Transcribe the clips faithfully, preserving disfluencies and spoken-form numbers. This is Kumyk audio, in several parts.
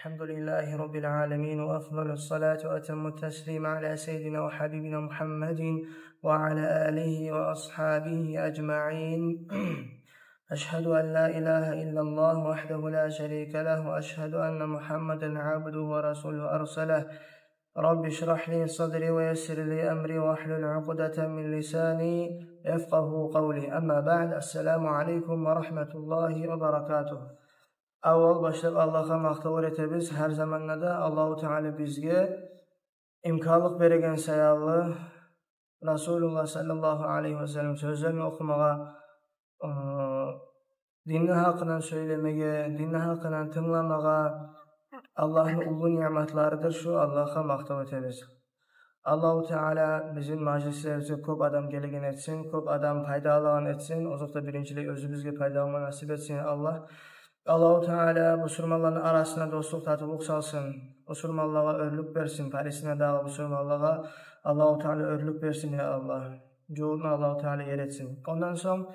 الحمد لله رب العالمين، وأفضل الصلاة وأتم التسليم على سيدنا وحبيبنا محمد وعلى آله وأصحابه أجمعين. أشهد أن لا إله إلا الله وحده لا شريك له، وأشهد أن محمدا عبده ورسوله أرسله. رب اشرح لي صدري ويسر لي أمري واحلل عقدة من لساني يفقهوا قولي. أما بعد، السلام عليكم ورحمة الله وبركاته. Аввал башлап Аллагьгъа макътав этебиз. Гьар заманда да Аллагьу Таала бизге имканлыкъ береген саялы, Расулуллагь саллаллагьу алайгьи ва саллам сёзлерин охумагъа, э, динни гьакъындан сёйлемеге, динни гьакъындан тынгламагъа, Аллагьны уллу ниъматларыдыр шу, Аллагьгъа макътав этебиз. Аллагьу Таала бизин мажлислерибизге кёп адам гелеген этсин, кёп адам пайда алагъан этсин. Озокъда, биринчилей, оьзюбюзге пайда алма насип этсин, я Аллагь. Аллагьу Таала бусурманланы арасына дослукъ, татывлукъ салсын. Бусурманлагъа оьрлюк берсин, Палестинадагъы бусурманлагъа Аллагьу Таала оьрлюк берсин, я Аллагь. Жугьутну Аллагьу Таала ер этсин. Ондан сонг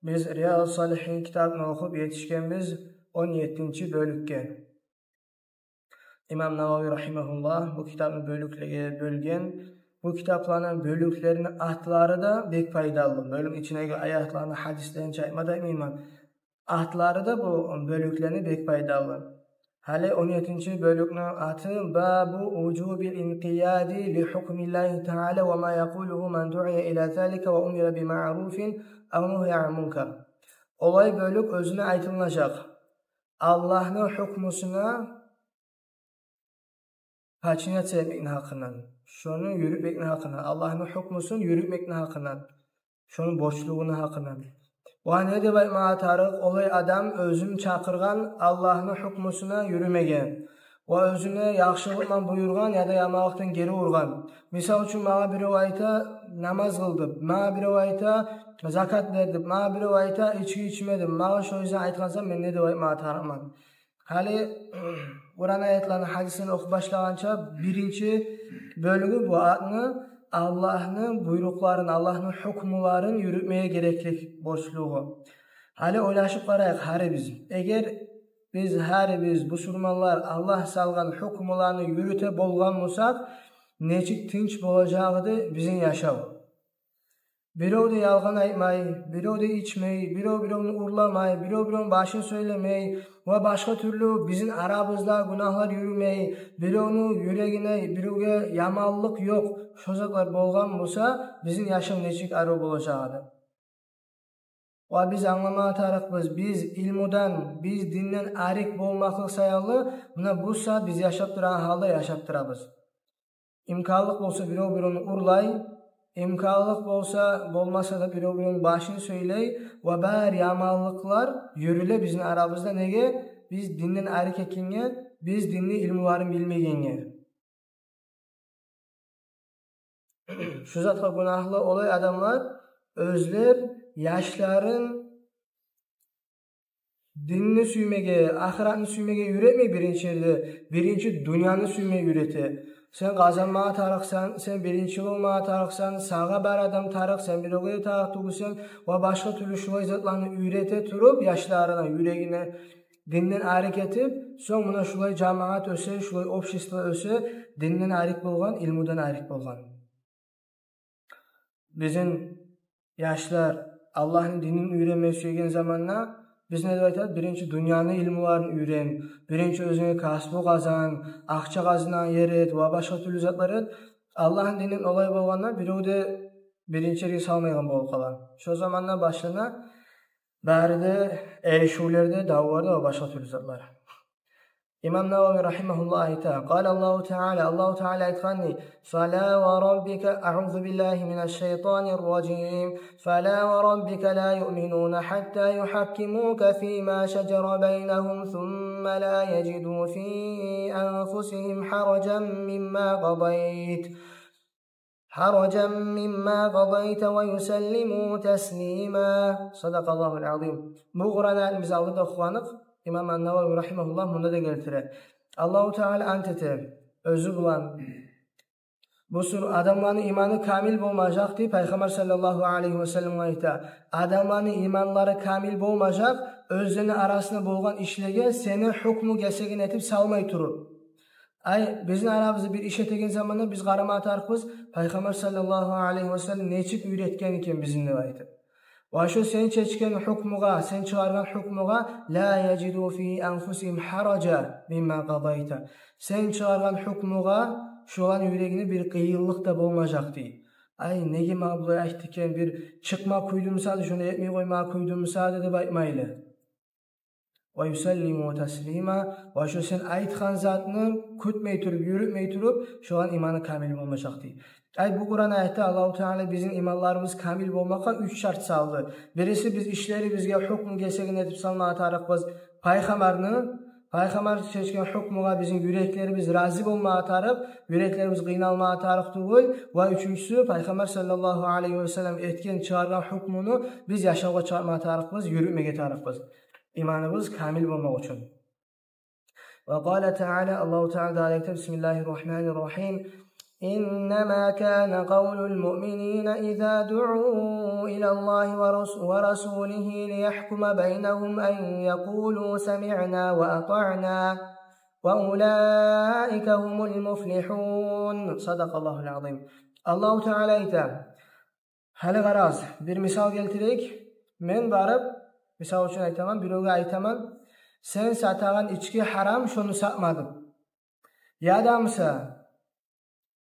биз Риядус-Салигьин китабын охуп етишгенбиз он еттинчи бёлюкге. Имам Нававий рагьимагьуллагь бу китапны бёлюклеге бёлген. Бу китапланы бёлюклерини атлары да бек пайдалы. Бёлюк ичиндеги аятланы, гьадислени чы айтма да айтмайман. Атлары да бу бёлюклени бек пайдалы. Гьали он еттинчи бёлюкню аты «Бабу вужубил инкияди ли гьукмиллагьи таала ва ма якъулугьу ман дуия ила залика ва умира би маъруфин ав нугьия ан мункар». Олай бёлюк оьзюне айтылынажакъ Аллагьны гьукмусуна подчиняться этмекни гьакъындан, шону юрютмекни гьакъындан, Аллагьны гьукмусун юрютмекни гьакъындан, шону борчлугъуну гьакъындан. Ва не деп айтмагъа тарыкъ олай адам оьзюн чакъыргъан Аллагьны гьукмусуна юрюмеге, ва оьзюне яхшылыкъдан буюргъан яда яманлыкъдан гери ургъан. Мисал учун, магъа бирев айта: «Намаз къыл», – деп, магъа бирев айта: «Закат бер», – деп, магъа бирев айта: «Ички ичме», – деп, магъа шо яздан айтгъан сонг, мен не деп айтмагъа тарыкъман? Гьали Къуран аятланы, гьадислени охуп башлагъанча, биринчи бёлюгю бу атны Аллагьны буйрукъларын, Аллагьны гьукмуларын юрютмеге гереклик борчлугъу. Гьали ойлашып къарайыкъ гьарибиз. Эгер биз гьарибиз, бусурманлар, Аллагь салгъан гьукмуланы юрюте болгъан бусакъ, нечик тынч болажакъ эди бизин яшав. Бирев де ялгъан айтмай, бирев де ичмей, бирев биревню урламай, бирев биревню башын сёйлемей ва башгъа тюрлю бизин арабызда гюнагьлар юрюмей, биревню юрегине биревге яманлыкъ ёкъ. Шо затлар болгъан буса, бизин яшав нечик арив болажакъ эди. Ва биз англамагъа тарыкъбыз, биз илмудан, биз динден арек болмакълыкъ саялы, муна бу сагьат биз яшап турагъан гьалда яшап турабыз. Имканлыкъ болса, бирев биревню урлай, имканлыкъ болса, болмаса да, бирев биревню башын сёйлей, ва бары яманлыкълар юрюле бизин арабызда. Неге? Биз динден арек экенге, биз динни илмуларын билмегенге. Шу затгъа гюнагьлы олай адамлар, оьзлер яшларын динни сюймеге, ахыратны сюймеге уьйретмей биринчи ерде, биринчи дюньяны сюймеге уьйрете. Сен къазанмагъа тарыкъсан, сен биринчи болмагъа тарыкъсан, сагъа бары адам тарыкъ, сен биревге де тарыкъ тюгюлсен ва башгъа тюрлю шулай затланы уьйрете туруп яшларына, юрегине, динден арек этип, сонг муна шулай жамагьат оьсе, шулай общество оьсе, динден арек болгъан, илмудан арек болгъан. Бизин яшлар Аллагьны динин уьйренме сюеген заманда, биз не деп айтабыз? Биринчи дюньяны илмуларын уьйрен, биринчи оьзюнге касбу къазан, акъча къазанагъан ер эт ва башгъа тюрлю затлар эт. Аллагьны динин олай болгъанда, бирев де биринчи ерге салмайгъан болуп къала. Шо заманда башлана бары да эришивлер де, давлар да ва башгъа тюрлю затлар. Имам Нававий рагьимагьуллагь айта: къала Аллагьу таала, Аллагьу таала айтгъан дей: «Фала ва раббика», аъузу биллагьи минаш шайтанир ражим. «Фала ва раббика ла юъминуна хьатта юхьаккимука фима шажара байнагьум, сумма ла яжиду фи анфусигьим хьаражан мимма къадайт, хьаражан мимма къадайта ва юсаллиму таслима». Садакъаллагьул азим. Бу Къуран аятны биз алда да охугъаныкъ. Имам ан-Нававий рагьимагьуллагь мунда да гелтире. Аллагьу таала ант эте оьзю булан: Бусур-, адамланы иманы камил болмажакъ деп Пайхаммар саллаллагьу алайгьи васаллам айта. Адамланы иманлары камил болмажакъ, оьзлени арасында болгъан ишлеге сени гьукму гесегин этип салмай туруп. Ай, бизин арабызда бир иш этеген заманда биз къарама тарыкъбыз, Пайхаммар саллаллагьу алайгьи васаллам нечик уьйретген экен бизин деп айтып. Ва шо сен чечген гьукмугъа, сен чыгъаргъан гьукмугъа, ла яжиду фи анфусигьим гьаража мимма къадайта. Сен чыгъаргъан гьукмугъа шоланы юрегинде бир къыйынлыкъ да болмажакъ дей. Ай, неге магъа булай айтды экен, бир чыкъма кюйдюмсади, шону этмей къойма кюйдюмсади деп айтмайлы. Ва юсаллиму таслима. Ва шо сен айтгъан затны кютмей туруп, юрютмей туруп, шоланы иманы камил болмажакъ дей. Ай, бу Къуран аятда Аллагьу Таала бизин иманларыбыз камил болмакъгъа уьч шарт салды. Бириси, биз ишлерибизге гьукму гесегин этип салмагъа тарыкъбыз Пайхаммарны, Пайхаммар чечген гьукмугъа бизин юреклерибиз рази болмагъа тарыкъ, юреклерибиз къыйналмагъа тарыкъ тюгюл. Ва уьчюнчюсю, Пайхаммар саллаллагьу алайгьи васаллам этген, чыгъаргъан гьукмуну биз яшавгъа чыгъармагъа тарыкъбыз, юрютмеге тарыкъбыз. Иманыбыз камил болмакъ учун. Ва къала таала, Аллагьу Таала дагъы айта, бисмиллагьир рагьманир рагьим. Иннама кана къавлул муъминина иза дуъу илаллагьи ва рас-, ва расулигьи лиягькума байнагьум ан якъулу самиъна ва атаъна ва улаика гьумул муфлигьун. Садакъаллагьул азим. Аллагьу Таала айта, гьали къарагъыз, бир мисал гелтирейик. Мен барып, мисал учун айтаман, биревге айтаман: «Сен сатагъан ички гьарам, шону сатма», — деп. Яда буса: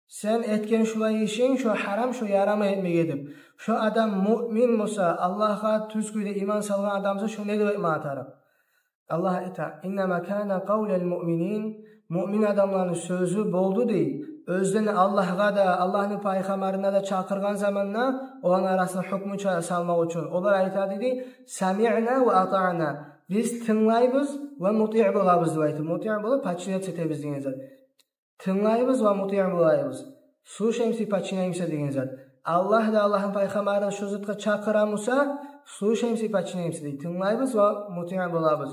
«Сен этген шулай ишинг, шо гьарам, шо ярамай этмеге», — деп. Шо адам муъмин буса, Аллагьгъа тюз кюйде иман салгъан адам буса, шо не деп айтмагъа тарыкъ? Аллагь айта: «Иннама кана къавлул муъминин». Муъмин адамланы сёзю болду дей, оьзлени Аллагьгъа да, Аллагьны Пайхаммарына да чакъыргъан заманда, оланы арасына гьукму ча-, салмакъ учун. Олар айтады дей: «Самиъна ва атаъна». Биз тынглайбыз ва мутиъ болабыз деп айтып. Мутиъ болуп, подчиняться этебиз деген зат. Тынглайбыз ва мутиъ болайбыз. Слушаемся и подчиняемся деген зат. Аллагь да, Аллагьны Пайхаммары да шо затгъа чакъыра буса, слушаемся и подчиняемся дей. Тынглайбыз ва мутиъ болабыз.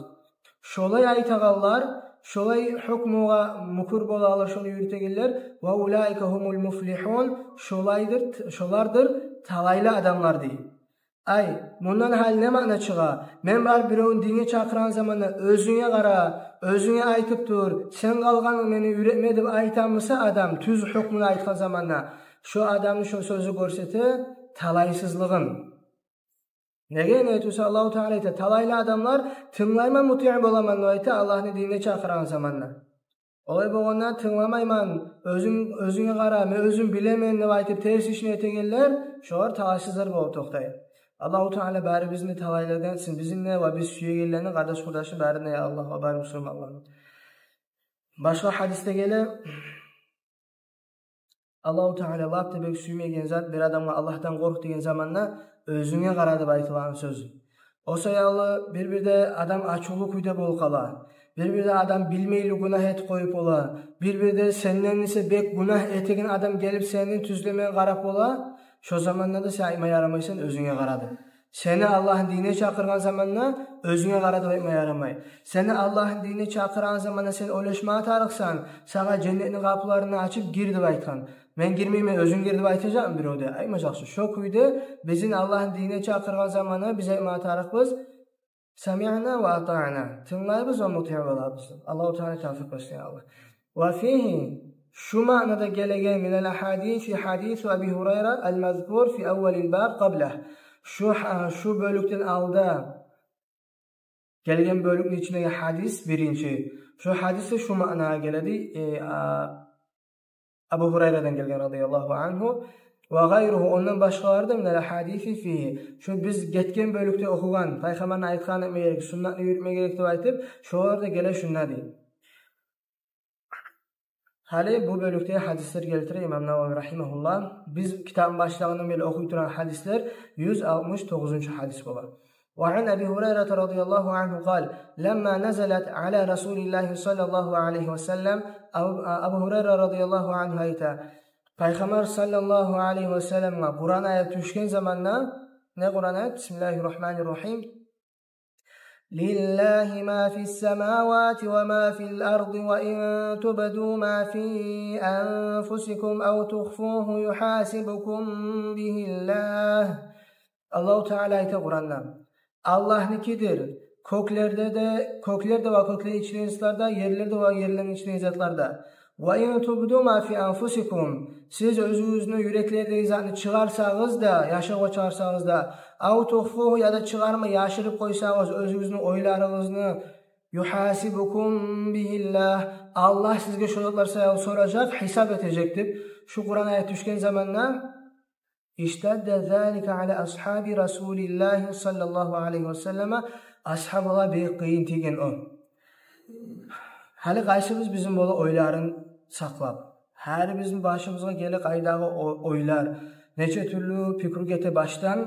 Шолай айтагъанлар, шолай гьукмугъа мюкюр болагъанлар, шону юрютегенлер, ва улаика гьумул муфлигьун, шолайдыр, шолардыр талайлы адамлар дей. Ай, мундан гьали не маъна чыгъа? Мен барып биревню динге чакъырагъан заманда, оьзюнге къара, оьзюнге айтып тур, сен къалгъанынг мени уьйретме деп айтамыса адам, тюз гьукмуну айтгъан заманда, шо адамны шо сёзю гёрсете талайсызлыгъын. Неге, неге тюгюл буса, Аллагьу Таала айта, талайлы адамлар, тынглайман, мутиъ боламан деп айта Аллагьны динине чакъырагъан заманда. Олай болгъанда тынгламайман, оьзюм, оьзюнге къара, мен оьзюм билемен деп айтып, терс ишни этегенлер, шолар талайсызлар болуп токътай. Аллагьу Таала барибизни талайлылардан этсин, бизин де ва биз сюегенлени, къардаш-къурдашны барын да, я Аллагь, ва бары мусулманланы. Башгъа гьадисде геле, Аллагьу Таала лап да бек сюймейген зат, бир адамгъа «Аллагьдан къоркъ» деген заманда «оьзюнге къара» деп айтылагъан сёз. О саялы бир-бирде адам ачувлу кюйде болуп къала. Бир-бирде адам билмейли гюнагь этип къоюп бола. Бир-бирде сенден эсе бек гюнагь этеген адам гелип сени тюзлемеге къарап бола. Шо заманда да сен айтма ярамайсан «оьзюнге къара» деп. Сени Аллагьны динине чакъыргъан заманда «оьзюнге къара» деп айтма ярамай. Сени Аллагьны динине чакъыргъан заманда сен ойлашма тарыкъсан, сагъа женнетни къапуларын ачып «гир» деп айтгъан. Мен гирмеймен, оьзюнг гир деп айтажакъмы бирев де? Айтмажакъ. Шо кюйде бизин Аллагьны динине чакъыргъан заманда биз айтма тарыкъбыз: «Самиъна ва атаъна». Тынглайбыз ва мутиъ болабыз. Аллагьу Таала тавфикъ берсин, я Аллагь. Ва фигьи, шу маънада гелеген, минал гьадиси, гьадису Аби Гьурайра ал-мазкур фи аввалил баб къаблагь. Шу гьа-, шу бёлюкден алда гелген бёлюкню ичиндеги гьадис биринчи. Шу гьадис де шу маънагъа геледи, э, а, Абу Гьурайрадан гелген, радияллагьу ангьу. Ва гъайругьу, ондан башгъалары да, минал гьадиси фигьи. Шу биз гетген бёлюкде охугъан, Пайхаммарны айтгъанын этме герек, суннатны юрютме герек деп айтып, шолар да геле шунда дей. Гьали бу бёлюкде гьадислер гелтире имам Навави рагьимагьуллагь. Биз китапны башлагъандан берли охуй турагъан гьадислер юз алтмыш тогъузунчу гьадис бола. Ва ан Аби Гьурайрата радияллагьу ангьу къал: «Ламма назалат ала Расулиллагьи саллаллагьу алайгьи ва саллам», Абу, Абу Гьурайра радияллагьу ангьу айта: «Пайхаммар саллаллагьу алайгьи ва салламгъа Къуран аят тюшген заманда», не Къуран аят? Бисмиллагьир рагьманир рагьим. لله ما في السماوات وما في الأرض وإن تبدوا ما في أنفسكم أو تخفوه يحاسبكم به الله. Аллагьу Таала айта Къуранда: Аллагьныкидир кёклерде де, кёклерде ва кёклени ичиндеги затларда, ерлерде ва ерлени ичиндеги затларда. وإن تبدوا ما في أنفسكم. Сиз оьзюгюзню юреклердеги затны чыгъарсагъыз да, яшавгъа чыгъарсагъыз да, أو تخفوه, яда чыгъармай яшырып къойсагъыз оьзюгюзню ойларыгъызны, يحاسبكم به الله, Аллагь сизге шо затлар саялы соражакъ, гьисап этежек деп, шу Къуран аят тюшген заманда, اشتد ذلك على أصحاب رسول الله صلى الله عليه وسلم, асгьабалагъа бек къыйын тийген о. Гьали къайсыбыз бизин бола ойларын сакълап? Гьар бизин башыбызгъа геле къайдагъы о-, ойлар, нече тюрлю пикру гете башдан,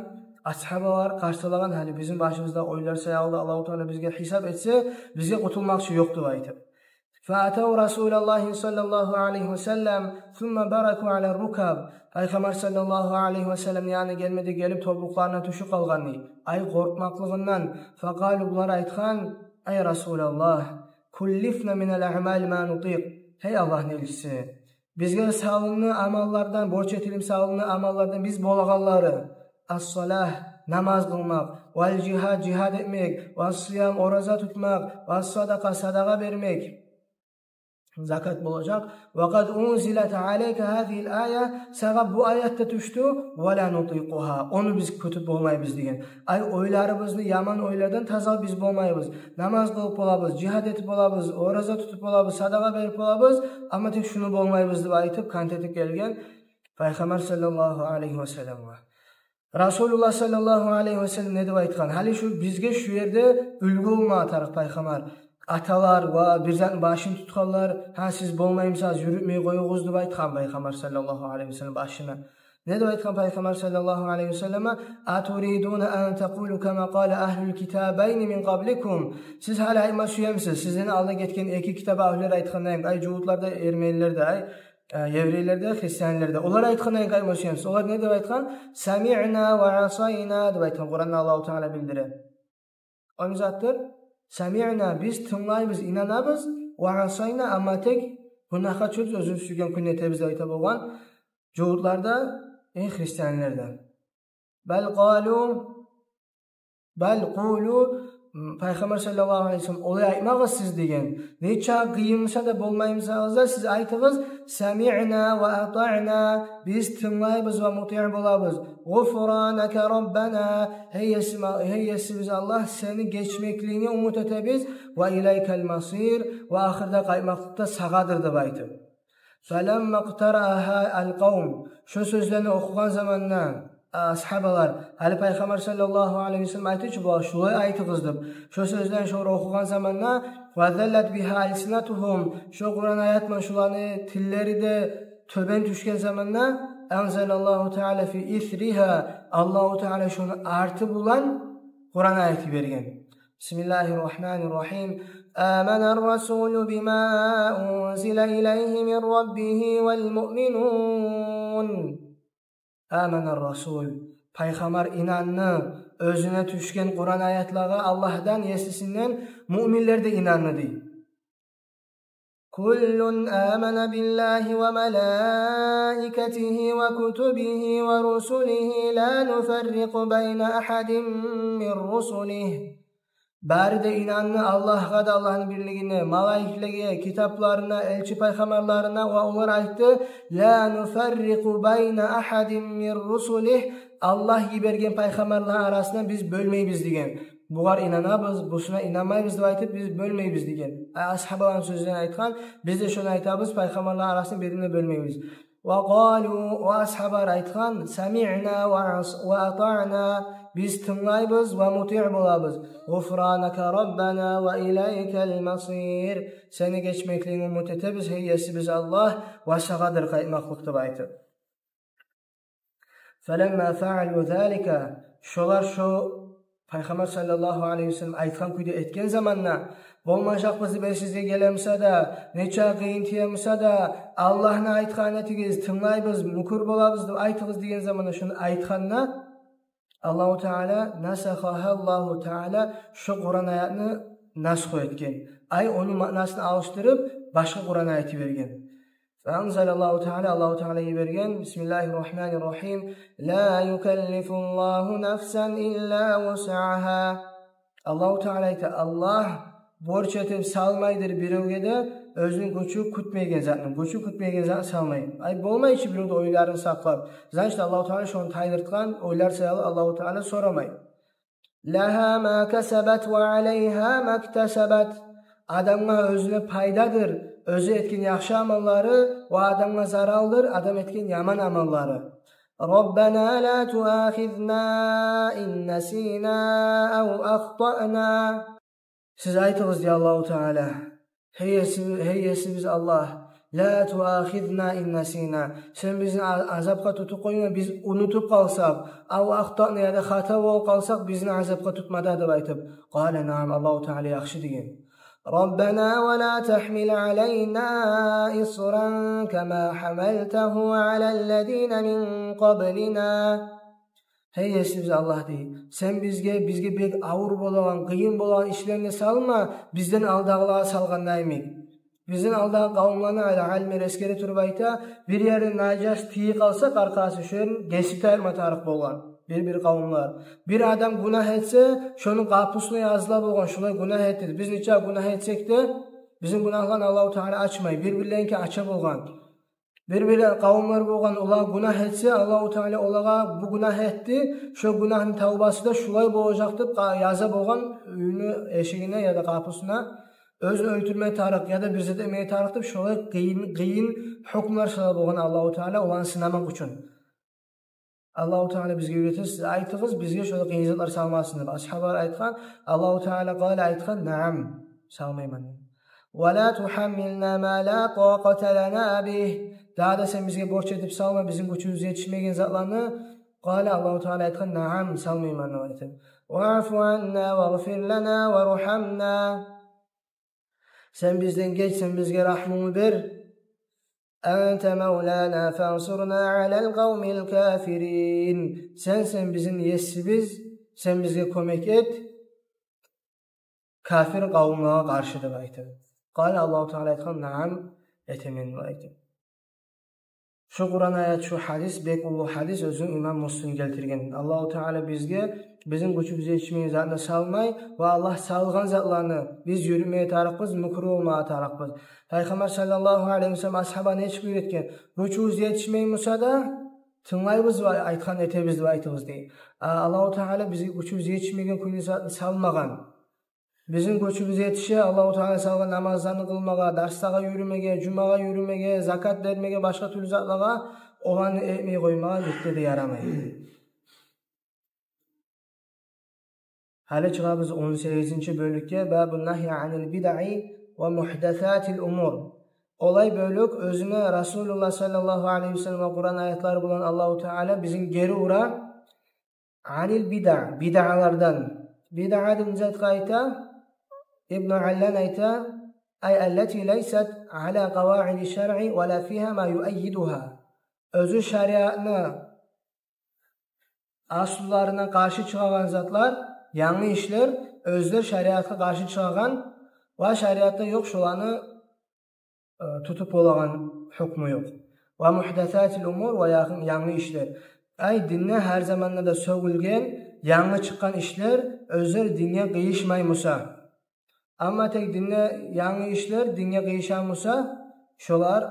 асгьабалар къарсалагъан гьали бизин башыбызда ойлар саялы Аллагьу Таала бизге гьисап этсе, бизге къутулмакъ чы ёкъ деп айтып. فأتوا رسول الله صلى الله عليه وسلم ثم بركوا على الركب. Пайхаммар саллаллагьу алайгьи ва салламны янына гелмеге гелип, тобукъларына тюшюп къалгъан дей. Ай, къоркъмакълыгъындан. فقالوا, булар айтгъан: أي رسول الله, كلفنا من الأعمال ما نطيق. Гьей Аллагьны элчиси, бизге салынды амаллардан, борч этилип салынды амаллардан биз болагъанлары: الصلاة, намаз къылмакъ, والجهاد, жигьад этмек, والصيام, ораза тутмакъ, والصدقة, садагъа бермек, закат болажакъ. وقد أنزلت عليك هذه الآية, сагъа бу аят да тюшдю, ولا نطيقها, ону биз кютюп болмайбыз деген. Ай, ойларыбызны яман ойлардан тазалап биз болмайбыз. Намаз къылып болабыз, жигьад этип болабыз, ораза тутуп болабыз, садагъа берип болабыз, амма тек шуну болмайбыз деп айтып, кант этип гелген Пайхаммар саллаллагьу алайгьи ва салламгъа. Расулуллагь саллаллагьу алайгьи ва саллам не деп айтгъан? Гьали шу бизге шу ерде уьлгю болма тарыкъ Пайхаммар. Аталар ва бир затны башын тутгъанлар: «Гьа, сиз болмаймысыз, юрютмей къоюгъуз», — деп айтгъан Пайхаммар саллаллагьу алайгьи ва саллам башына. Не деп айтгъан Пайхаммар саллаллагьу алайгьи ва саллама? «أتريدون أن تقولوا كما قال أهل الكتابين من قبلكم». Сиз гьали айтма сюемисиз, сизден алда гетген эки китап агьлюлер айтгъандай, ай, жугьутлар да, эрменилер де, ай, э, еврейлер де, христианлар да. Олар айтгъандай айтма сюемисиз. Олар не деп айтгъан? «سمعنا وعصينا» деп айтгъан. Къуранда Аллагьу Таала билдире. О не затдыр? «سمعنا», биз тынглайбыз, инанабыз, «وعصينا», амма тек гюнагьгъа тюшебиз, оьзюбюз сюйген кюйню этебиз деп айта болгъан жугьутлар да, э, христианлар да. «بل قالوا، بل قولوا», м, Пайхаммар саллаллагьу алайгьи ва саллам, олай айтмагъыз сиз деген. Нече къыйын буса да, болмай бусагъыз да, сиз айтыгъыз: «سمعنا وأطعنا», биз тынглайбыз ва мутиъ болабыз. «غفرانك ربنا», гьей Есим-, гьей Есибиз Аллагь, сени гечмеклигинге умут этебиз. «وإليك المصير», ва ахырда къайтмакълыкъ да сагъадыр деп айтып. «فلما قرأها القوم», шо сёзлени охугъан заманда, а, асгьабалар, гьали Пайхаммар саллаллагьу алайгьи ва саллам айтды чы булагъа: «Шулай айтыгъыз», — деп. Шо сёзлени шолар охугъан заманда, «وذلت بها ألسنتهم», шо Къуран аятман шоланы тиллери де тёбен тюшген заманда, «أنزل الله تعالى في إثرها», Аллагьу Таала шону арты булан Къуран аяты берген. بسم الله الرحمن الرحيم. آمن الرسول بما أنزل إليه من ربه والمؤمنون. آمن الرسول. Пайхаммар инанды оьзюне тюшген Къуран аятлагъа Аллагьдан, Есисинден, муъминлер де инанды дей. «كل آمن بالله وملائكته وكتبه ورسله لا نفرق بين أحد من رسله». Бары да инанды Аллагьгъа да, Аллагьны бирлигине, малайиклеге, китапларына, элчи пайхаммарларына, ва олар айтды: «لا نفرق بين أحد من رسله». Аллагь йиберген пайхаммарланы арасына биз бёлмейбиз деген. Бугъар инанабыз, бусуна инанмайбыз деп айтып, биз бёлмейбиз деген. Ай, асгьабаланы сёзлерин айтгъан, биз де шону айтабыз, пайхаммарланы арасын бирине бёлмейбиз. «وقالوا», ва асгьабалар айтгъан: «سمعنا وعص-، وأطعنا», биз тынглайбыз ва мутиъ болабыз. «غفرانك ربنا وإليك المصير», сени гечмеклигинге умут этебиз, гьей Есибиз Аллагь, ва сагъадыр къайтмакълыкъ деп айтып. «فلما فعلوا ذلك», шолар шо Пайхаммар саллаллагьу алайгьи ва саллам айтгъан кюйде этген заманда, болмажакъбыз деп эсигизге геле буса да, нече къыйын тие буса да, Аллагьны айтгъанын этигиз, тынглайбыз, мюкюр болабыз деп айтыгъыз деген заманда, шону айтгъанда, Аллагьу Таала, насахагьа Аллагьу Таала, шо Къуран аятны насху этген. Ай, ону маънасын алышдырып, башгъа Къуран аят йиберген. Фаанзалаллагьу Таала, Аллагьу Таала йиберген: بسم الله الرحمن الرحيم. لا يكلف الله نفسا إلا وسعها. Аллагьу Таала айта: Аллагь борч этип салмайдыр биревге де оьзюню гючю кютмейген затны, гючю кютмейген затны салмай. Ай, болмай чы бирев де ойларын сакълап. Значит, Аллагьу Таала шону тайдыртгъан, ойлар саялы Аллагьу Таала сорамай. لها ما كسبت وعليها ما اكتسبت. Адамгъа оьзюне пайдадыр оьзю этген яхшы амаллары ва адамгъа заралдыр адам этген яман амаллары. ربنا لا تؤاخذنا إن نسينا أو أخطأنا. Сиз айтыгъыз, дей Аллагьу Таала: гьей Есибиз, гьей Есибиз Аллагь, لا تؤاخذنا إن نسينا. Сен бизин а-, азапгъа тутуп къойма, биз унутуп къалсакъ, أو أخطأنا, яда хата болуп къалсакъ, бизин азапгъа тутма да, деп айтып. قال نعم, Аллагьу Таала яхшы деген. ربنا ولا تحمل علينا إصرا كما حملته على الذين من قبلنا. Гьей Есибиз Аллагь, дей, сен бизге, бизге бек авур болагъан, къыйын болагъан ишлени салма, бизден алдагъылагъа салгъанда йимик. Бизден алдагъы къавумланы, гьали алимлер эсгере туруп айта, бир ерин нажас тийип къалса къаркъарасы, шо ерин гесип тайдырма тарыкъ болгъан бир-бир къавумлар. Бир адам гюнагь этсе, шону къапусуна языла болгъан, шулай гюнагь этди. Биз нече гюнагь этсек де, бизин гюнагьланы Аллагьу Таала ачмай, бир-бирлериники ача болгъан. Бир-бир къавумлар болгъан, олар гюнагь этсе, Аллагьу Таала олагъа: «Бу гюнагь этди, шо гюнагьны тавбасы да шулай болажакъ», — деп къа-, яза болгъан уьюню эшигине яда къапусуна, оьзюн оьлтюрме тарыкъ яда бир зат этме тарыкъ деп, шолай къыйын, къыйын гьукмулар сала болгъан Аллагьу Таала оланы сынамакъ учун. Аллагьу Таала бизге уьйрете: «Сиз айтыгъыз, бизге шолай къыйын затлар салмасын», — деп. Асгьабалар айтгъан, Аллагьу Таала къала айтгъан: «Наам, салмайман». «Ва ла тухаммилна ма ла такъата лана бигь». Дагъы да сен бизге борч этип салма бизин гючюбюз етишмеген затланы. Къала, Аллагьу Таала айтгъан: «Наам, салмайман», — деп айтгъан. «Ваъфу анна вагъфир лана вархамна». Сен бизден геч, сен бизге рагьмунгну бер. «Анта мавлана фансурна алал къавмил кафирин». Сен, сен бизин есибиз, сен бизге кёмек эт кафир къавумлагъа къаршы, деп айтып. Къала, Аллагьу Таала айтгъан: «Наам, этемен», — деп айтып. Шу Къуран аят, шу гьадис, бек уллу гьадис, оьзюн имам Муслим гелтирген. Аллагьу Таала бизге бизин гючюбюз етишмеген затны салмай ва Аллагь салгъан затланы биз юрютмеге тарыкъбыз, мюкюр болмагъа тарыкъбыз. Пайхаммар саллаллагьу алайгьи ва саллам асгьабаны нечик уьйретген? «Гючюбюз етишмей буса да, тынглайбыз ва айтгъанны этебиз», — деп айтыгъыз, дей. А Аллагьу Таала бизге гючюбюз етишмеген кюйню затны салмагъан. Бизин гючюбюз етише Аллагьу Таала салгъан намазланы къылмагъа, дарслагъа юрюмеге, жумагъа юрюмеге, закат бермеге, башгъа тюрлю затлагъа, оланы этмей къоймагъа битте де ярамай. Гьали чыгъабыз он сегизинчи бёлюкге, бабу нагьйи анил бидаи ва мухдасатил умур. Олай бёлюк, оьзюне Расулуллагь саллаллагьу алайгьи ва саллам Къуран аятлары булан Аллагьу Таала бизин гери ура, анил бида, бидалардан. Бида деген затгъа айта, Ибну Аллан айта: «Ай аллати лайсат ала къаваиди шаръи ва ла фигьа ма юаййидугьа». Оьзю шариатны аслуларына къаршы чыгъагъан затлар, янгы ишлер, оьзлер шариатгъа къаршы чыгъагъан ва шариатда ёкъ, шоланы э, тутуп болагъан гьукму ёкъ. Ва мухдасатил умур, ва янгы, янгы ишлер. Ай, динде гьар заманда да сёгюлген, янгы чыкъгъан ишлер, оьзлер динге къыйышмай буса. Амма тек динде янгы ишлер динге къыйыша буса, шолар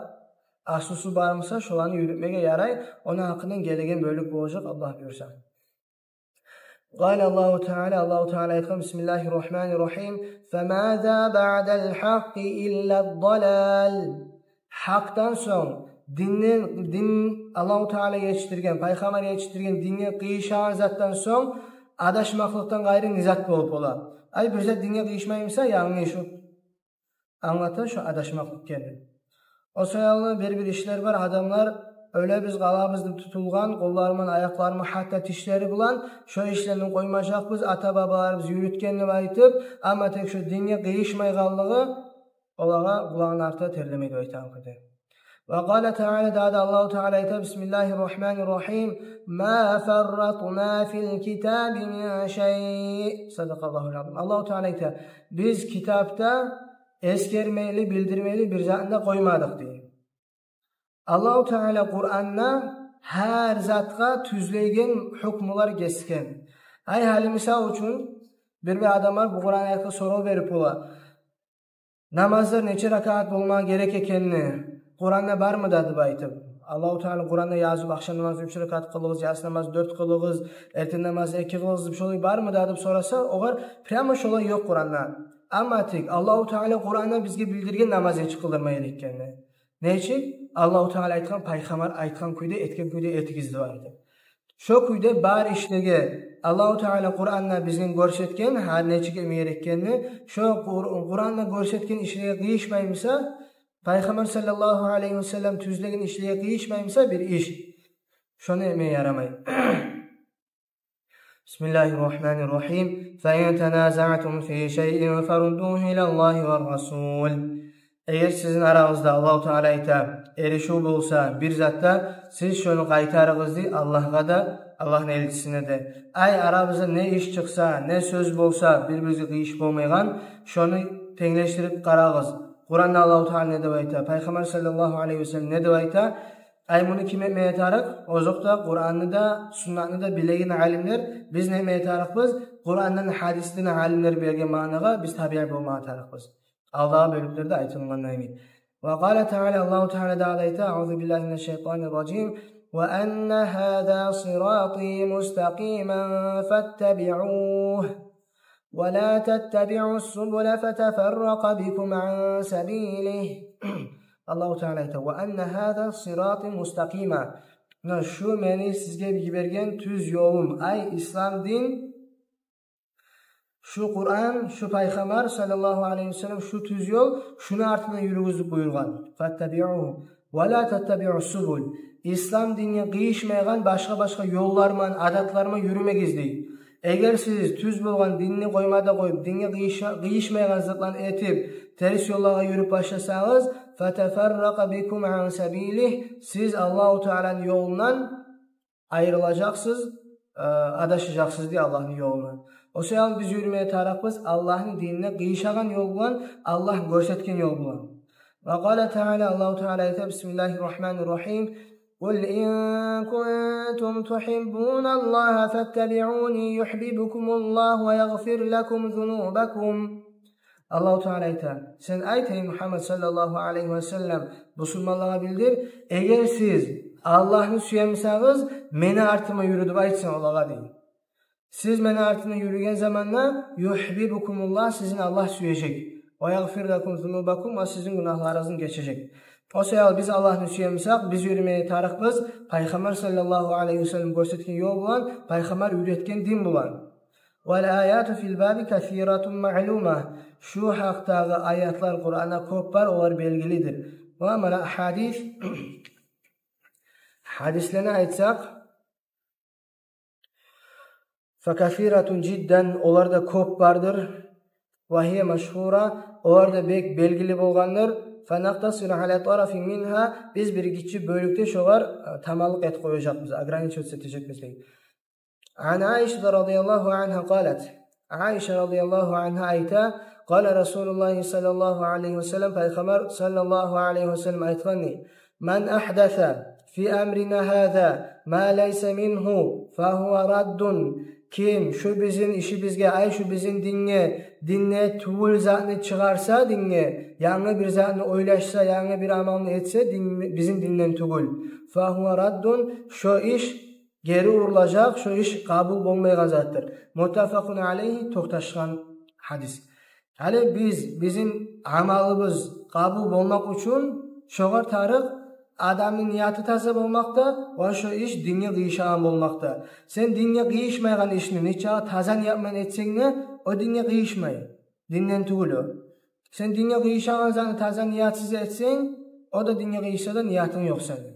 аслусу бар буса, шоланы юрютмеге ярай. Ону гьакъындан гелеген бёлюк болажакъ, Аллагь буюрса. Къала Аллагьу Таала, Аллагьу Таала айтгъан: «Бисмиллагьир рагьманир рагьим. Фамаза баъдал хакъкъи иллад далал». Гьакъдан сонг, динден, дин, Аллагьу Таала етишдирген, пайхаммар етишдирген динге къыйышагъан затдан сонг адашмакълыкъдан къайры не зат болуп бола? Ай, бир зат динге къыйышмай буса, янгы иш о. Англата шо адашмакълыкъ экенни. О саялы бир-бир ишлер бар, адамлар оьлебиз, къалабыз деп тутулгъан, къолларыман, аякъларыман, гьатта тишлери булан, шо ишлени къоймажакъбыз, ата-бабаларыбыз юрютген деп айтып, амма тек шо динге къыйышмайгъанлыгъы олагъа къулагъыны арты терлемей деп айтагъан кюйде. Ва къала таала, дагъы да Аллагьу Таала айта: «Бисмиллагьи ррагьмани ррагьим. Ма фарратна фил китаби мин шай». Садакъаллагьул азим. Аллагьу Таала айта: «Биз китапда эсгермейли, билдирмейли бир затны да къоймадыкъ», — дей. Аллагьу Таала Къуранда гьар затгъа тюзлеген гьукмулар гесген. Ай, гьали мисал учун, бир-бир адамлар бу Къуран аятгъа сорав берип бола: намазлар нече ракаат болмагъа герек экенни Къуранда бармы да деп айтып. Аллагьу Таала Къуранда язып, ахшам намаз уьч ракаат къылыгъыз, ясы намаз дёрт къылыгъыз, эртен намаз эки къылыгъыз деп шолай бармы да деп сораса, огъар прямо шолай ёкъ Къуранда. Амма тек Аллагьу Таала Къуранда бизге билдирген намаз нечик къылдырма герек экенни. Нечик? Аллагьу Таала айтгъан, пайхаммар айтгъан кюйде, этген кюйде этигиз деп айтып. Шо кюйде бар ишлеге Аллагьу Таала Къуранда бизге гёрсетген, гьар нечик этме герек экенни, шо Къур-, Къуранда гёрсетген ишлеге къыйышмай буса, пайхаммар саллаллагьу алайгьи ва саллам тюзлеген ишлеге къыйышмай буса бир иш, шону этме ярамай. Бисмиллагьи ррагьмани ррагьим. Фа ин таназаътум фи шайин фаруддугьу илаллагьи ва ррасул. Эгер сизин арагъызда, Аллагьу Таала айта, эришив болса бир затда, сиз шону къайтарыгъыз дей Аллагьгъа да, Аллагьны элчисине де. Ай, арабызда не иш чыкъса, не сёз болса, бир-бирибизге къыйыш болмайгъан, шону тенглешдирип къарагъыз. Къуранда Аллагьу Таала не деп айта, пайхаммар саллаллагьу алайгьи ва саллам не деп айта? Ай, муну ким этмеге тарыкъ? Озокъда, Къуранны да, суннатны да билеген алимлер. Биз не этмеге тарыкъбыз? Къурандан, гьадисден алимлер берген маънагъа биз табиъ болмагъа тарыкъбыз. Алдагъы бёлюклерде айтылгъандай йимик. Ва къала таала, Аллагьу Таала дагъы да айта: «Аузу биллагьи минаш шайтанир ражим. Ва анна гьаза сирати мустакъиман фаттабиугьу. Ва ла таттабиус субула фатафарракъа бикум ан сабилигь». Аллагьу Таала айта: «Ва анна гьаза сирати мустакъима». Муна шу мени сизге йиберген тюз ёлум, ай, ислам дин. Шу Къуран, шу пайхаммар саллаллагьу алайгьи ва саллам, шу тюз ёл, шуну артындан юрюгюз деп буюргъан. Фаттабиугьу. Ва ла таттабиус субул. Ислам динге къыйышмайгъан башгъа-башгъа ёллар ман, адатлар ман юрюмегиз дей. Эгер сиз тюз болгъан динни къойма да къоюп, динге къыйыша-, къыйышмайгъан затланы этип, терс ёллагъа юрюп башласагъыз, фатафарракъа бикум ан сабилигь, сиз Аллагьу Тааланы ёлундан айрылажакъсыз, э, адашажакъсыз дей Аллагьны ёлундан. О саялы биз юрюмеге тарыкъбыз Аллагьны динине къыйышагъан ёл булан, Аллагь гёрсетген ёл булан. Ва къала таала, Аллагьу Таала айта: «Бисмиллагьир рагьманир рагьим. Къул ин кунтум тугьиббуналлагьа фаттабиуни югьбибкумуллагьу ва ягъфир лакум зунубакум». Аллагьу Таала айта: «Сен айт, эй Мугьаммад саллаллагьу алайгьи ва саллам, бусурманлагъа билдир, эгер сиз Аллагьны сюе бусагъыз, мени артыма юрю деп айт сен олагъа», — дей. Сиз мени артымдан юрюген заманда, югьбибкумуллагь, сизин Аллагь сюежек. Ва ягъфир лакум зунубакум, ва сизин гюнагьларыгъызны гечежек. О саялы биз Аллагьны сюе бусакъ, биз юрюмеге тарыкъбыз пайхаммар саллаллагьу алайгьи ва саллам гёрсетген ёл булан, пайхаммар уьйретген дин булан. Вал аяту фил баби касиратун маълума. Шу гьакъдагъы аятлар Къуранда кёп бар, олар белгилидир. Ва мана гьадис, гьадислени айтсакъ, факасиратун жиддан, олар да кёп бардыр. Ва гьия машгьура, олар да бек белгили болгъандыр. Фанакътасиру ала тарафин мингьа, биз бир гиччи бёлюкде шогъар, э, таманлыкъ этип къояжакъбыз, ограничиваться этежекбиз дей. Ан Аишата радияллагьу ангьа къалат. Аиша радияллагьу ангьа айта: «Къала Расулуллагьи саллаллагьу алайгьи ва саллам», пайхаммар саллаллагьу алайгьи ва саллам айтгъан дей: «Ман агьдаса фи амрина гьаза ма лайса мингьу фагьува раддун». Ким шу бизин ишибизге, ай, шу бизин динге, динде тюгюл затны чыгъарса динге, янгы бир затны ойлашса, янгы бир амалны этсе, дин, бизин динден тюгюл, фагьува раддун, шо иш гери урулажакъ, шо иш къабул болмайгъан затдыр. Муттафакъун алайгьи, токъташгъан гьадис. Гьали биз, бизин амалыбыз къабул болмакъ учун шогъар тарыкъ адамны нияты таза болмакъда ва шо иш динге къыйышагъан болмакъда. Сен динге къыйышмайгъан ишни нечакъы таза ният булан этсенг де, о динге къыйышмай, динден тюгюл о. Сен динге къыйышагъан затны таза ниятсыз этсенг, о да динге къыйышса да, ниятынг ёкъ сени.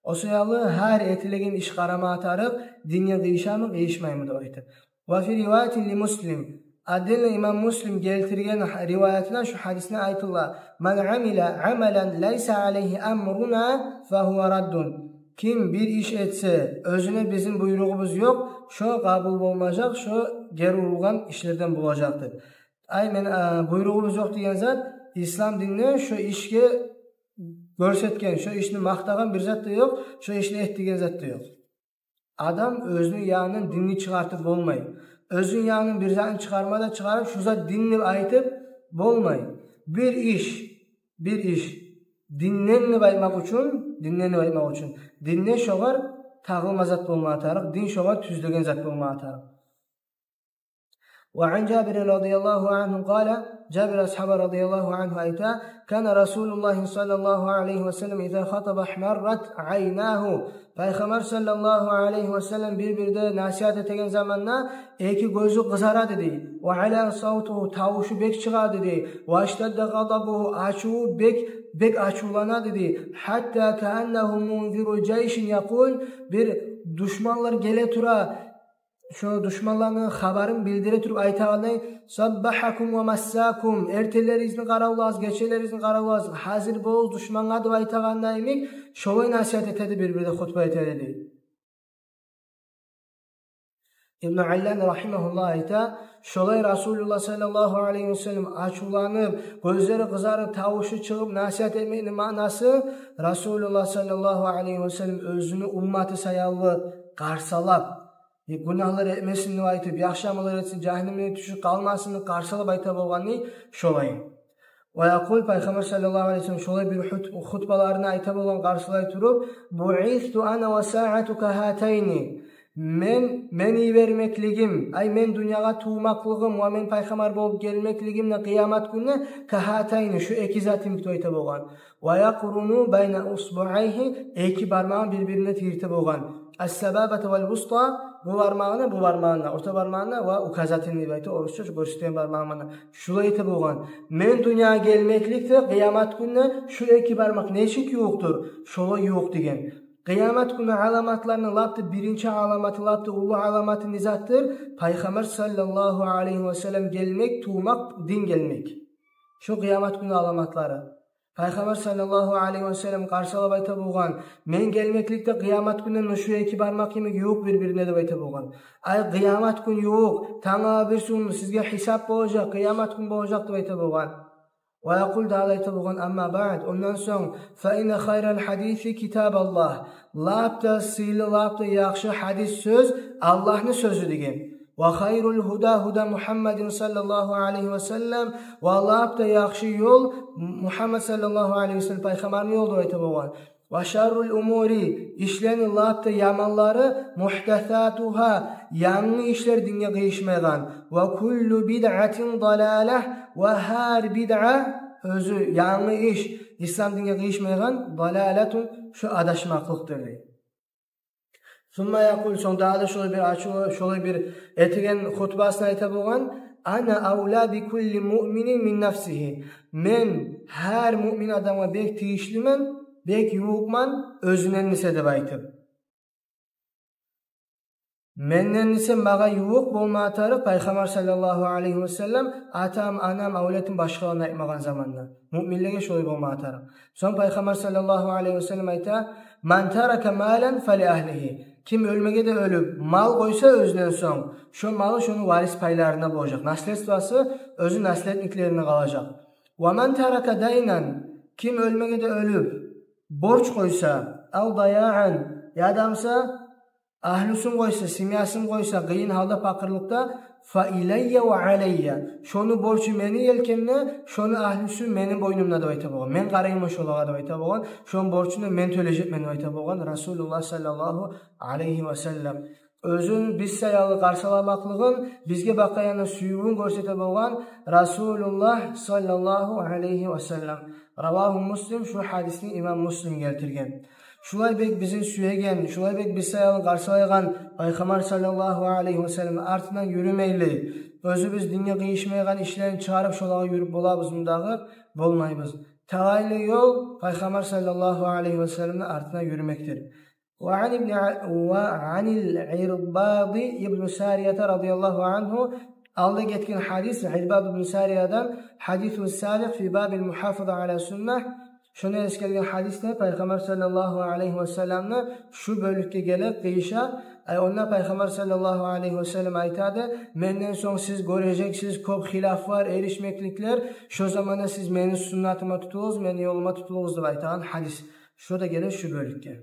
О саялы гьар этилеген иш къарамагъа тарыкъ, динге къыйышамы, къыйышмаймы деп айтып. Ва фи риваятин ли Муслим. Отдельно имам Муслим гелтирген риваятында шу гьадисни айтыла: «Ман амила амалан лайса алайгьи амруна фагьува раддун». Ким бир иш этсе, оьзюне бизин буйругъубуз ёкъ, шо къабул болмажакъ, шо гери урулгъан ишлерден болажакъ деп. Ай, мен, а, буйругъубуз ёкъ деген зат, ислам динде шо ишге гёрсетген, шо ишни макътагъан бир зат да ёкъ, шо ишни эт деген зат да ёкъ. Адам оьзюню янындан динни чыгъартып болмай. Оьзюню янындан бир затны чыгъарма да чыгъарып, шу зат дин деп айтып болмай. Бир иш, бир иш динден деп айтмакъ учун, динден деп айтмакъ учун, динде шогъар тагъылма зат болмагъа тарыкъ, дин шогъар тюзлеген зат болмагъа тарыкъ. وعن جابر رضي الله عنه قال، Жабир асгьаба радияллагьу ангьу айта: كان رسول الله صلى الله عليه وسلم إذا خطب احمرت عيناه. Пайхаммар саллаллагьу алайгьи васаллам бир-бирде насигьат этеген заманда эки гёзю къызарады дей. وعلا صوته, тавушу бек чыгъады дей. واشتد غضبه, ачуву бек, бек ачувланады дей. حتى كأنه منذر جيش يقول, бир душманлар геле тура, шо душманланы хабарын билдире туруп айтагъандай: «Саббагьакум ва массакум, эртенлеригизни къаравуллагъыз, гечелеригизни къаравуллагъыз, гьазир болугъуз душмангъа», — деп айтагъандай йимик, шолай насигьат этеди, бир-бирде хутба этеди дей. Ибну Аллан рагьимагьуллагь айта: шолай Расулуллагь саллаллагьу алайгьи васаллам ачувланып, гёзлери къызарып, тавушу чыгъып насигьат этмекни маънасы: Расулуллагь саллаллагьу алайгьи васаллам оьзюню умматы саялы къарсалап, гюнагьлар этмесин деп айтып, яхшы амаллар этсин, жагьаннемге тюшюп къалмасын деп къарсалап айта болгъаны шолай. Ва якъул, Пайхаммар саллаллагьу алайгьи васаллам шолай бир хут-, хутбаларында айта болгъан, къарсалай туруп: «Буъисту ана ва саъату кагьатайни». Мен, мен йибермеклигим, ай, мен дюньягъа тувмакълыгъым ва мен пайхаммар болуп гелмеклигим де къыямат гюнде кагьатайни, шу эки зат йимик деп айта болгъан. «Ва якъруну байна усбуайгьи», эки бармагъын бир-бирине тийирте болгъан. «Ас-сабабата вал вуста», бу бармагъына, бу бармагъына, орта бармагъына ва указательный деп айта орусча, шу гёрсетген бармагъына. Шулай айта болгъан. Мен дюньягъа гелмекликде, къыямат гюнде шу эки бармакъ нечик ювукъдур, шолай ювукъ деген. Къыямат гюнню аламатларыны лап да биринчи аламаты, лап да уллу аламаты не затдыр? Пайхаммар саллаллагьу алайгьи васаллам гелмек, тувмакъ, дин гелмек. Шу къыямат гюнню аламатлары. Пайхаммар саллаллагьу алайгьи васаллам къарсалап айта болгъан: «Мен гелмекликде къыямат гюнде муна шу эки бармакъ йимик ювукъ бир-бирине», — деп айта болгъан. Ай, къыямат гюн ювукъ, тангала бирисигюн сизге гьисап болажакъ, къыямат гюн болажакъ деп айта болгъан. Ва якъул, дагъы да айта болгъан: «Амма баъд, ондан сонг, фа инна хайрал гьадиси китабаллагь». Лап да сыйлы, лап да яхшы гьадис сёз Аллагьны сёзю деген. «Ва хайрул гьуда гьуда Мухаммадин саллаллагьу алайгьи васаллам», ва лап да яхшы ёл Мухаммад саллаллагьу алайгьи васаллам пайхаммарны ёлу деп айта болгъан. «Ва шаррул умури», ишлени лап да яманлары, «мугьдасатугьа», янгы ишлер, динге къыйышмайгъан. «Ва куллу бидъатин далала», ва гьар бидъа, оьзю янгы иш, ислам динге къыйышмайгъан, «далалатун», шу адашмакълыкъдыр дей. Сумма якъул, сонг дагъы да шолай бир ачуву, шолай бир этеген хутбасында айта болгъан: «Ана авла би кулли муъминин мин нафсигьи». Мен гьар муъмин адамгъа бек тийишлимен, бек ювукъман оьзюнден эсе деп айтып. Менден эсе магъа ювукъ болмагъа тарыкъ Пайхаммар саллаллагьу алайгьи васаллам, атам, анам, авлетим, башгъаланы айтмагъан заманда. Муъминлеге шолай болмагъа тарыкъ. Сонг Пайхаммар саллаллагьу алайгьи васаллам айта: «Ман тарака малан фали агьлигьи». Ким оьлмеге де оьлюп, мал къойса оьзюнден сонг, шо малы шону варис пайларына болажакъ. Наследствосу оьзю наследниклерине къалажакъ. «Ва ман тарака дайнан», ким оьлмеге де оьлюп, борч къойса, «ав даяан», яда буса агьлюсюн къойса, семьясын къойса къыйын гьалда, пакъырлыкъда, «фа илайя ва алайя», шону борчу мени елкемде, шону агьлюсю мени бойнумда деп айта болгъан. Мен къарайман шолагъа деп айта болгъан. Шону борчун да мен тёлежекмен деп айта болгъан Расулуллагь саллаллагьу алайгьи васаллам. Оьзюн биз саялы къарсаламакълыгъын, бизге бакъгъан сюювюн гёрсете болгъан Расулуллагь саллаллагьу алайгьи васаллам. Равагьу Муслим, шу гьадисни имам Муслим гелтирген. Шулай бек бизин сюеген, шулай бек биз саялы къарсалайгъан Пайхаммар саллаллагьу алайгьи васалламны артындан юрюмейли, оьзюбюз динге къыйышмайгъан ишлени чыгъарып, шолагъа юрюп болабызмы дагъы? Болмайбыз. Талайлы ёл Пайхаммар саллаллагьу алайгьи васалламны артындан юрюмекдир. Ва ан ибни А-, ва анил Ирбади ибну Сарията радияллагьу ангьу Алда гетген гьадис Ирбад ибн Сариядан, гьадису сабикъ фи бабил мугьафаза ала сунна. Шонда эсгерилген гьадисде Пайхаммар саллаллагьу алайгьи васалламны шу бёлюкде гелип къыйыша. Ай, онда Пайхаммар саллаллагьу алайгьи васаллам айтады: «Менден сонг сиз гёрежексиз кёп хилафлар, эришмекликлер. Шо заманда сиз мени суннатыма тутулугъуз, мени ёлума тутулугъуз», — деп айтагъан гьадис. Шо да геле шу бёлюкге.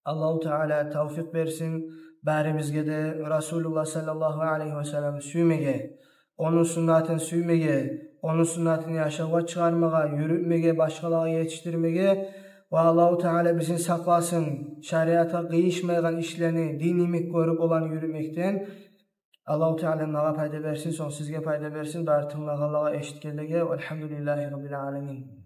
Аллагьу Таала тавфикъ берсин барибизге де Расулуллагь саллаллагьу алайгьи васалламны сюймеге, ону суннатын сюймеге, ону суннатын яшавгъа чыгъармагъа, юрютмеге, башгъалагъа етишдирмеге. Ва Аллагьу Таала бизин сакъласын шариатгъа къыйышмайгъан ишлени дин йимик гёрюп, оланы юрютмекден. Аллагьу Таала магъа пайда берсин, сонг сизге пайда берсин, бары тынглагъанлагъа, эшитгенлеге. Валгьамдулиллагьи раббил аламин.